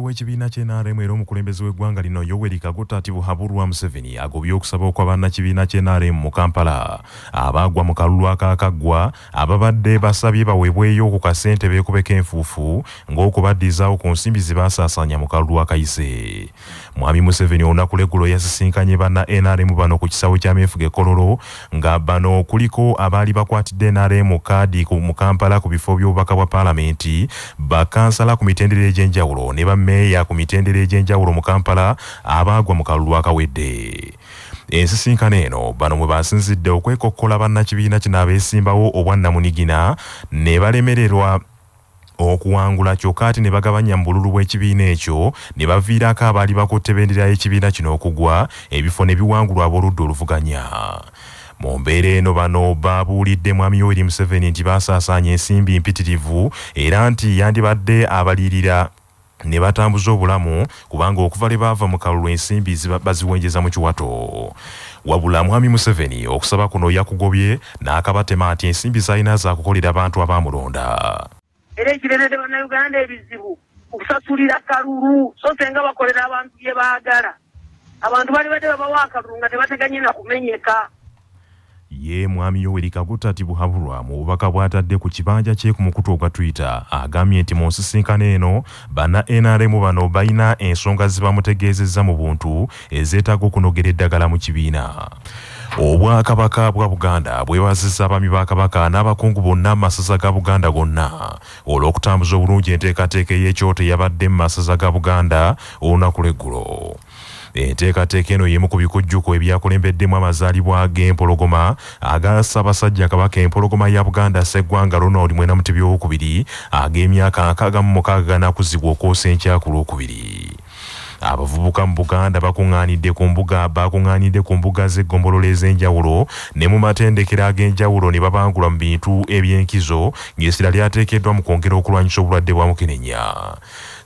w'ekibiina ky'NRM era omukulembeze w'eggwanga lino Yoweri Kaguta Tibuhaburwa Museveni agobye okusaba okwa bannakibiina ky'NRM mu Kampala abaagwa mu kalulu akaakaggwa ababadde basabye baweebweyo ku kasente beekubeko enfuufu ng'okubaddizaawo ku nsimbi ze baasaasaanya mu kalulu akayise. Mwami Museveni olunaku lw'eggulo yasisinkanye banna NRM bano ku kisaawe ky'ameefuga e Kololo nga bano kuliko abaali bakwatidde NRM kaadi mu Kampala ku bifo by'obubaka bwa paalamenti, bakansala ku mitendera egy'enjawulo ne bammeeya ku mitendera egy'enjawulo mu Kampala abaagwa mu kalulu akawedde. Ensisinkano eno bano mwe basinzidde okwekokkola bannakibiina kino abeesimbawo obwannamunigina ne balemererwa okuwangula kyokka ate ne bagabanya mu bululu bw'ekibiina ekyo ne baviirako abaali bakutte bendera y'ekibiina kino okugwa ebifo ne biwangulwa ab'oludda oluvuganya. Mu mbeera eno bano babuulidde Mwami Yoweri Museveni nti baasaasaanya ensimbi mpitirivu era nti yandibadde abalirira ne batambuza obulamu kubanga okuva lwe baava mu kalulu ensimbi baziwenjeza mu kiwato. Wabula Mwami Museveni okusaba kuno yakugobye n'akabatema nti ensimbi z'alina zaakukolera abantu abaamulonda. Era ekireetedde Bannayuganda ebizibu okusasulira kalulu so senga bakolera abantu bye baagala. Abantu bali badde babawa akalulu nga tebateganye na kumenyeka. Ye Mwami Yoweri Kaguta Tibuhaburwa mu bubaka bw'atadde ku kibanja kye ku mukutu ogwa Twitter agambye nti mu nsisinkano eno banna NRM bano balina ensonga zibamutegeezezza mu buntu ezeetaaga okunogera eddagala mu kibiina. Obwakabaka bwa Buganda bwebazizza abaami ba Kabaka n'abakungu bonna mu masaza ga Buganda gonna olw'okutambuza obulungi enteekateeka ey'ekyoto eyabadde mu masaza ga Buganda olunaku lw'eggulo. Enteekateeka eno y'emu ku bikujjuko ebyakulembeddemu amazaalibwa g'empologoma aga Ssaabasajja Kabaka empologoma ya Buganda Sseggwanga Ronald Mwenda Mutebi II ag'emyaka 66 ganaakuzibwa okwosa enkya ku Lwokubiri. Abavubuka mu Buganda bakuŋŋaanidde ku mbuga z'eggombolola ez'enjawulo ne mu matendekero ag'enjawulo ne babangulwa mu bintu eby'enkizo ng'essira lyateekeddwa mu kwongera okulwanyisa obulwadde bwa mukenenya.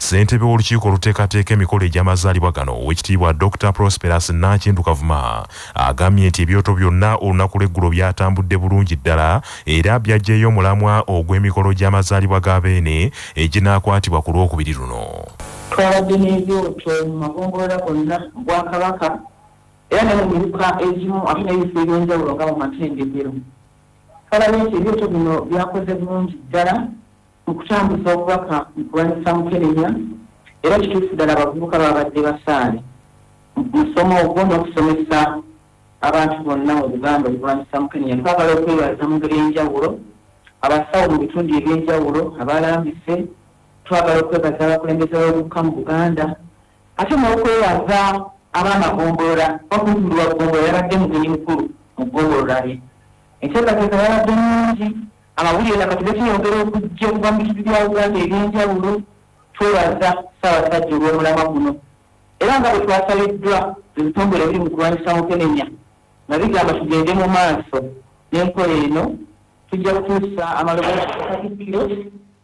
Ssentebe w'olukiiko oluteekateeka emikolo egy'amazaalibwa gano Oweekitiibwa Dr. Prosperous Nankindu Kavuma agambye nti ebyoto byonna olunaku lw'eggulo byatambudde bulungi ddala era byaggyeyo omulamwa ogw'emikolo gy'amazaalibwa ga Beene eginaakwatibwa ku Lwokubiri luno. Twabadde n'ebyoto mu magombolola gonna mu Bwakabaka era ne mu miruka egimu ate n'ebifo eby'enjawulo nga mu matendekero. Twalabye nti ebyoto bino byakoze bulungi ddala mu kutambuza obubaka mu kulwanyisa mukenenya era kituufu ddala abavubuka babadde basaale mu musomo ogwo n'okusomesa abantu bonna mu Buganda okulwanyisa mukenenya. Twagala okwebaza mu ngeri ey'enjawulo abasawo mu bitundu eby'enjawulo abalambise, twagala okwebaza abakulembeze b'abavubuka mu Buganda ate n'okwebaza ab'amagombolola. Omukulu wa ggombolola yabadde mugenyi mukulu mu ggombolola ye. Enteekateeka yabadde nnungi, amawulire nakati gatuyongera okujja okuva mu bitundu bya Uganda eby'enjawulo. Twebaza Ssaabasajja olw'omulamwa guno era nga bwe twasaliddwa ebitongole ebiri mu kulwanyisa mukenenya nga bigamba tugende mu maaso n'enkola eno, tujja kutuusa amaloboozi ku Katikkiro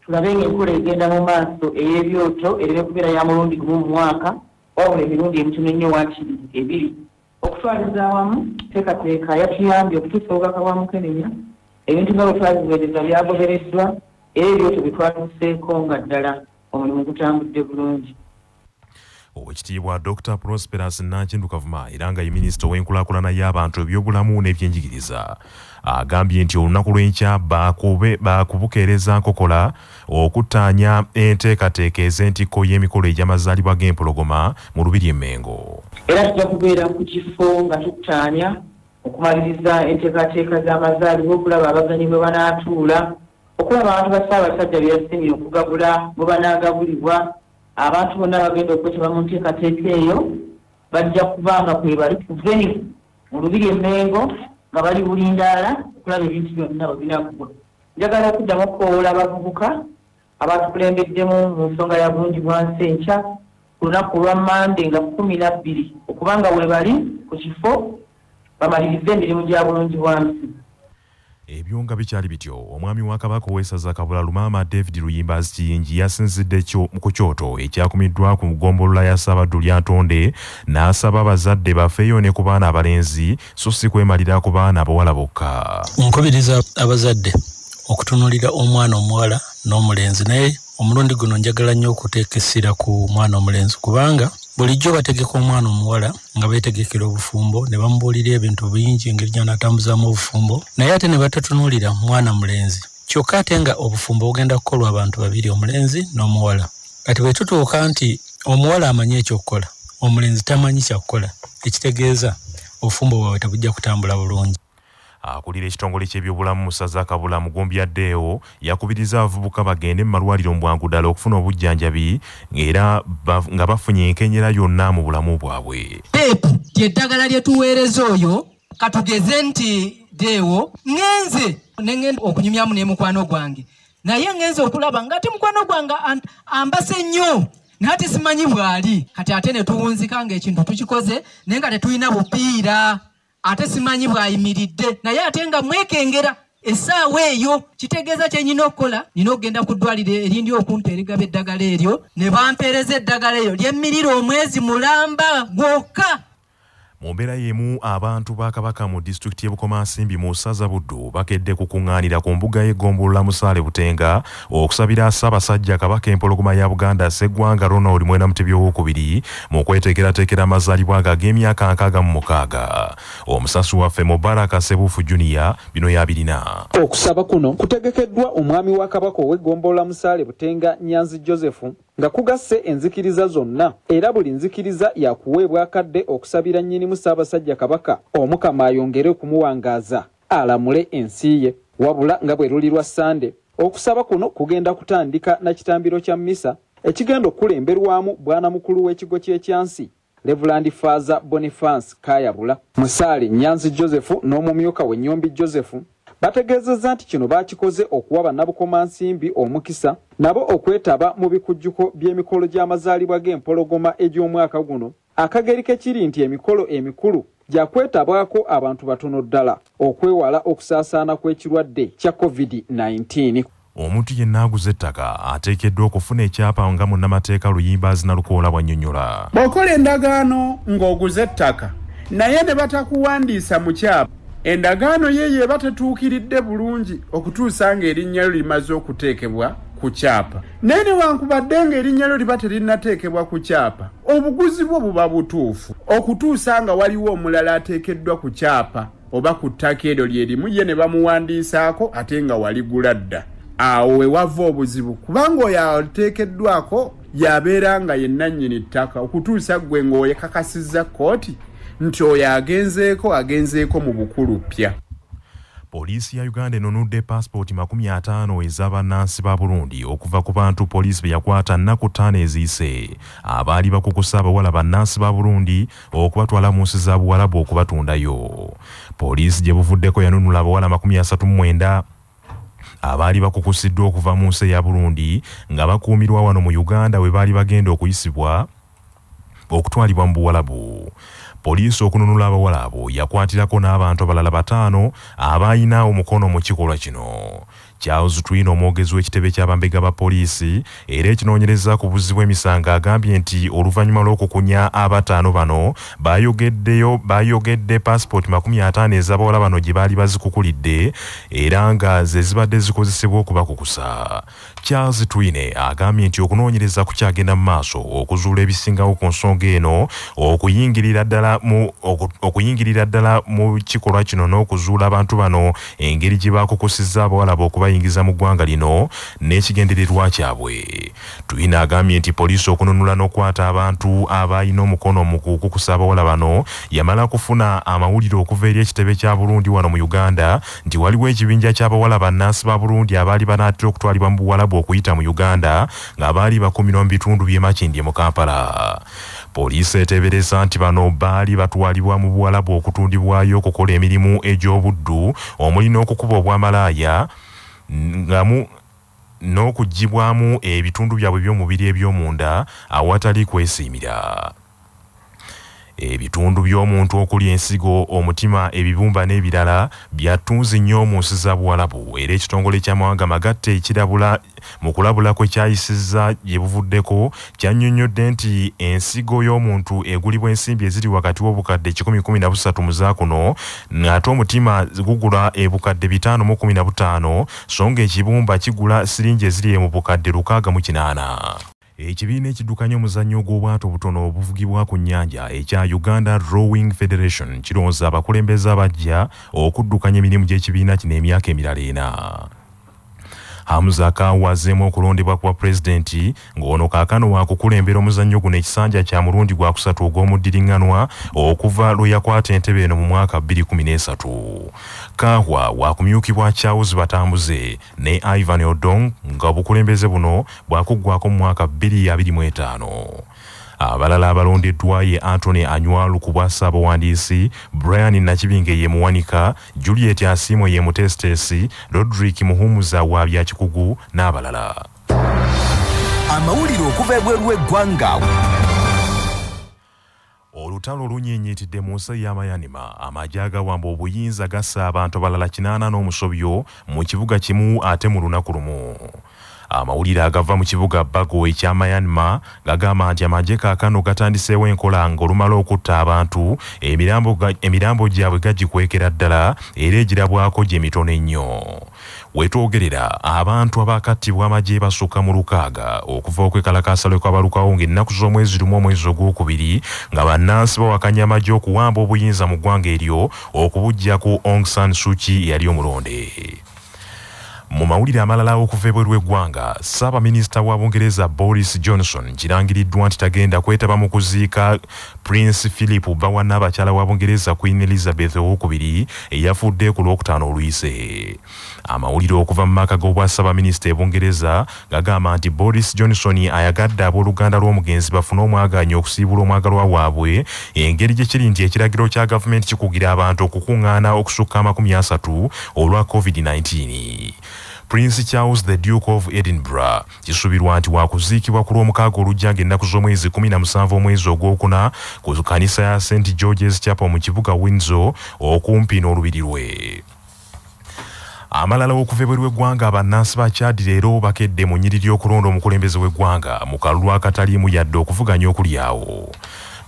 tulabe ng'enkola egenda mu maaso ey'ebyoto ereme kubeera ya mulundi gumu mu mwaka wabula emirundi emitono ennyo waakiri ebiri. Okutwaliza awamu enteekateeka yatuyambye okutuusa obubaka bwa mukenenya, ebintu nga bwe twabiweereza byagobereddwa era ebyoto bye twatuuseeko nga ddala omulimu gutambudde bulungi. Oweekitiibwa Dr. Prosperous Nankindu Kavuma era nga ye minisita ow'enkulaakulana y'abantu ebyobulamu n'ebyenjigiriza agambye nti olunaku lw'enkya baakubukeereza nkokola okuttaanya enteekateeka ez'entikko y'emikolo egy'amazaalibwa g'empologoma mu Lubiri e Mmengo. Era tujja kubeera ku kifo nga tuttaanya okumaliriza enteekateeka z'amazaalibwa, okulaba abagenyi bwe banaatuula, okulaba abantu ba Ssaabasajja bye yasiimye okugabula bwe banaagabulibwa. Abantu bonna bagenda okwetaba mu nteekateeka eyo bajja kuba nga kwe bali ku venue mu Lubiri e Mmengo nga bali bulindaala okulaba ebintu byonna bwe binaggwa. Njagala okuddamu okukoowoola abavubuka abatukulembeddemu mu nsonga ya bulungi bwa nsi enkya ku lunaku olwa Mmande nga 12 okubanga we bali ku kifo bamalirize emirimu gya bulungi bwa nsi. Ebyo nga bikyali bityo, omwami wa Kabaka ow'essaza Kabula Lumaama David Luyimbazi Kiyingi yasinzidde ku kyoto ekyakumiddwa ku ggombolola ya Ssaabaddu Lyantonde n'asaba abazadde bafeeyo ne ku baana abalenzi so si kwemalira ku baana abawala bokka. Nkubiriza abazadde okutunuulira omwana omuwala n'omulenzi, naye Omulundi guno njagala nnyo okuteeka essira ku mwana omulenzi, kubanga bulijjo bategeka omwana omuwala nga beetegekera obufumbo ne bamubuulira ebintu bingi engeri gy'anaatambuzaamu obufumbo, naye ate ne batatunuulira mwana mulenzi. Kyokka ate nga obufumbo bugenda kukolwa abantu babiri, omulenzi n'omuwala. Kati bwe tutuuka nti omuwala amanyi ekyokukola, omulenzi tamanyi kyakukola, ekitegeeza obufumbo bwabwe tebujja kutambula bulungi. Akulira ekitongole ky'ebyobulamu mu ssaza Kabula Mugumbya Deo yakubiriza abavubuka bagende mu malwaliro mu bwangu ddala okufuna obujjanjabi era nga bafunye enkenyera yonna mu bulamu bwabwe. PEP lye ddagala lye tuweereza oyo, katugeze nti Deo ngenze ne ngenda okunyumyamu ne mukwano gwange, naye ngenze okulaba nga ate mukwano gwange ambase nnyo naye ate simanyi bw'ali. Kati ate ne tuwunzika ng'ekintu tukikoze naye nga tetulina bupiira, ate simanyi bw'ayimiridde, naye ate nga mwekengera essaawa eyo. Kitegeeza kye nnina okukola, nina okugenda ku ddwaliro erindi okumpa erigaba eddagala eryo ne bampeereza eddagala eryo lyemmirira omwezi mulamba gwokka. Mu mbeera y'emu, abantu ba Kabaka mu disitulikiti y'e Bukomansimbi mu ssaza Buddu bakedde kukuŋŋaanira ku mbuga y'eggombolola Musaale Butenga okusabira Ssaabasajja Kabaka Empologoma ya Buganda Sseggwanga Ronald Mwenda Mutebi Owookubiri mu kweteekerateekera amazaalibwa ge ag'emyaka 66. Omusasi waffe Mubaraka Sebuufu Junior bino yabirina. Okusaba kuno kutegekeddwa omwami wa Kabaka ow'eggombolola Musaale Butenga Nyanzi Joseph nga kugasse enzikiriza zonna, era buli nzikiriza yakuweebwa akadde okusabira nnyinimu Ssaabasajja Kabaka Omukama ayongere okumuwangaaza alamule ensi ye. Wabula nga bwe luli lwa Ssande, okusaba kuno kugenda kutandika na kitambiro kya mmisa ekigenda okukulemberwamu bwana mukulu w'ekigo ky'Ekyansi Reverend Father Boniface Kayabula. Musaale Nyanzi Joseph n'omumyuka we Nnyombi Joseph bategeezezza nti kino baakikoze okuwa bannabukomansimbi omukisa nabo okwetaba mu bikujjuko by'emikolo gy'amazaalibwa g'empologoma egy'omwaka guno, akageri ke kiri nti emikolo emikulu gyakwetabwako abantu batono ddala okwewala okusaasaana kw'ekirwadde kya COVID-19. Omuntu yenna aguza ettaka ateekeddwa okufuna ekyapa nga munnamateeka Luyimba Zinalukoola bw'annyonnyola. Bw'okola endagaano ng'oguza ettaka naye ne batakuwandiisa mu kyapa, endagaano ye yeba tetuukiridde bulungi okutuusa ng'erinnya lyo limaze okuteekebwa ku kyapa. Naye newankubadde ng'erinnya lyo liba terinnateekebwa ku kyapa, obuguzi bwo buba butuufu okutuusa nga waliwo omulala ateekeddwa ku kyapa oba ku ttaka eryo lye limu, ye ne bamuwandiisaako ate nga waligula dda. Awo we wava obuzibu, kubanga oyo ateekeddwako yabeera nga ye nannyini ttaka okutuusa ggwe ng'oyekakasizza kkooti nti oyo agenzeeko mu bukulu ppya. Poliisi ya Uganda enunudde paasipooti 50 ez'abannansi ba Burundi okuva ku bantu poliisi be yakwata nnaku 5 eziyise abaali bakukusa abawala bannansi ba Burundi okubatwala mu nsi za Buwalabu okubatundayo. Poliisi gye buvuddeko yanunula abawala 39 abaali bakukusiddwa okuva mu nsi eya Burundi nga bakuumirwa wano mu Uganda we baali bagenda okuyisibwa okutwalibwa mu Buwalabu. Poliisi okununula abawala abo yakwatirako n'abantu abalala 5 abalina omukono mu kikolwa kino. Charles Twine, omwogezi w'ekitebe ky'abambega ba poliisi era ekinoonyereza ku buzzi bw'emisango, agambye nti oluvannyuma lw'okukunya abataano bano bayogedde paasipooti 50 ez'abawala bano gye baali bazikukulidde era nga ze zibadde zikozesebwa okubakukusa. Charles Twine agambye nti okunoonyereza kukyagenda mu maaso okuzuula ebisingawo ku nsonga eno, okuyingirira ddala mu kikolwa kino n'okuzuula abantu bano engeri gye bakukusizza abawala okubayingiza mu ggwanga lino n'ekigendererwa kyabwe. Twine agambye nti poliisi okununula n'okukwata abantu abalina omukono mu kukukusa abawala bano yamala kufuna amawulire okuva eri ekitebe kya Burundi wano mu Uganda nti waliwo ekibinja ky'abawala bannansi ba Burundi abaali banaatera okutwalibwa mu Buwalabu okuyita mu Uganda nga baali bakuumirwa mu bitundu by'e Makindye mu Kampala. Poliisi eteebereza nti bano baali batwalibwa mu Buwalabu okutundibwayo okukola emirimu egy'obuddu omuli n'okukuba obwamalaaya ngamu n'okuggyibwamu ebitundu byabwe eby'omubiri eby'omunda awatali kwesiimira. Ebitundu by'omuntu okuli ensigo, omutima, ebibumba n'ebirala byatunzi nnyo mu nsi za Buwalabu, era ekitongole ky'amawanga magatte ekirabula mu kulabula kwe kyayisizza gye buvuddeko kyannyonnyodde nti ensigo y'omuntu egulibwa ensimbi eziri wakati w'obukadde 113 mu zaakuno, ate omutima gugula ebukadde 515, so nga ekibumba kigula siringi eziri mu bukadde 608. Ekibiina ekiddukanya omuzannyo gw'obwato obutono obuvugibwa ku nnyanja ekya Uganda Rowing Federation kironze abakulembeze abajja okuddukanya emirimu gy'ekibiina kino emyaka emirala ena. Hamza Kawa azzeemu okulondebwa kwa pulezidenti ng'ono kaakano waakukulembera omuzannyo guno ekisanja kya mulundi gwa kusatu ogw'omuddiriŋŋanwa okuva lwe yakwata entebe eno mu mwaka 2013. Kawa waakumyukibwa Charles Batambuze ne Ivan Odong nga obukulembeze buno bwakuggwako mu mwaka 2025. Abalala abalondeddwa ye Anthony Anywalu ku bwa ssaabawandiisi, Brian Nakibinge ye muwanika, Juliet Asiimwe ye mutesiteesi, Rodrick Muhumuza wa byakikugu n'abalala. Amawulire okuva ebweru w'eggwanga. Olutalo lunyenyeetedde mu nsi ya Myanmar. Amagye agawamba obuyinza gassa abantu abalala 8 n'omusobyo mu kibuga kimu ate mu lunaku lumu. Amawulire agava mu kibuga Bago ekya Myanmar gagamba nti amagye kaakano gatandiseewo enkola ng'olumala okutta abantu, emirambo gyabwe gagikwekera ddala era egirabwako gye mitono ennyo. Wetwogerera abantu abakattibwa amagye basukka mu 6 okuva okwekalakaasa lwe kwabalukawo ng'ennaku z'omwezi 1 omwezi ogwokubiri nga bannansi bawakanya amagye okuwamba obuyinza mu ggwanga eryo okubuggya ku Aung San Suu Kyi eyali omulonde. Mu mawulire amalala okuva ebweru w'eggwanga, Ssaabaminisita wa Bungereza Boris Johnson kirangiriddwa nti tagenda kwetaba mu kuziika Prince Philip bba wa Nnaabakyala wa Bungereza Queen Elizabeth II eyafudde ku Lwokutaano oluyise. Amawulire okuva mu maka g'obwa Ssaabaminisita e Bungereza gagamba nti Boris Johnson ayagadde abooluganda lw'omugenzi bafune omwagaanya okusiibula omwagalwa waabwe, engeri gye kiri nti ekiragiro kya gavumenti kikugira abantu okukuŋŋaana okusukka 30 olwa COVID-19. Prince Charles the Duke of Edinburgh kisuubirwa nti waakuziikibwa ku Lwomukaaga olujja ng'ennaku z'omwezi 17 omwezi ogwokuna ku kanisa ya St George's Chapel mu kibuga Windsor okumpi n'olubiri lwe. Amalala okuva ebweru w'eggwanga, bannansi ba Chad leero bakedde mu nnyiriri okulonda omukulembeze w'eggwanga mu kalulu akataliimu yadde okuvuganya okuli awo.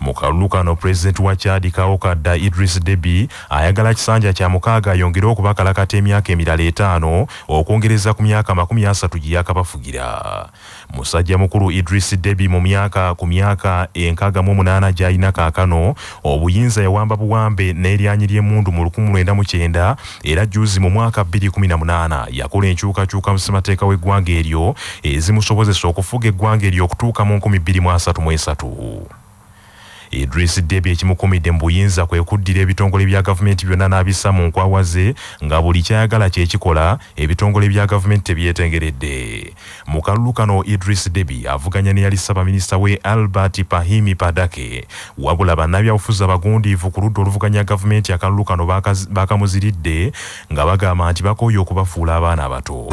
Mu kalulu kano pulezidenti wa Chad Kaokadda Idris Deby ayagala kisanja kya 6 ayongere okubakalakata emyaka emirala 5 okwongereza ku myaka 30 gye yakabafugira. Musajja mukulu Idris Deby mu myaka ku myaka 68 gy'alina kaakano obuyinza yawamba buwambe n'eryanyi ly'emmundu mu 1990 era jjuuzi mu mwaka 2018 yakola enkyukakyuka mu ssemateeka w'eggwanga eryo ezimusobozesa okufuga eggwanga eryo okutuuka mu 2033. Idris Deby ekimukumidde mu buyinza kwe kuddira ebitongole bya gavumenti byonna n'abissa mu nkwawa ze nga buli ky'ayagala kye kikola, ebitongole bya gavumenti tebyetengeredde. Mu kalulu kano Idris Deby avuganya n'eyali ssaabaminisita we Albert Pahimi Padake, wabula bannabyabufuzi abagundiivu ku ludda oluvuganya gavumenti akalulu kano bakamuziridde nga bagamba nti bakooye okubafuula abaana abato.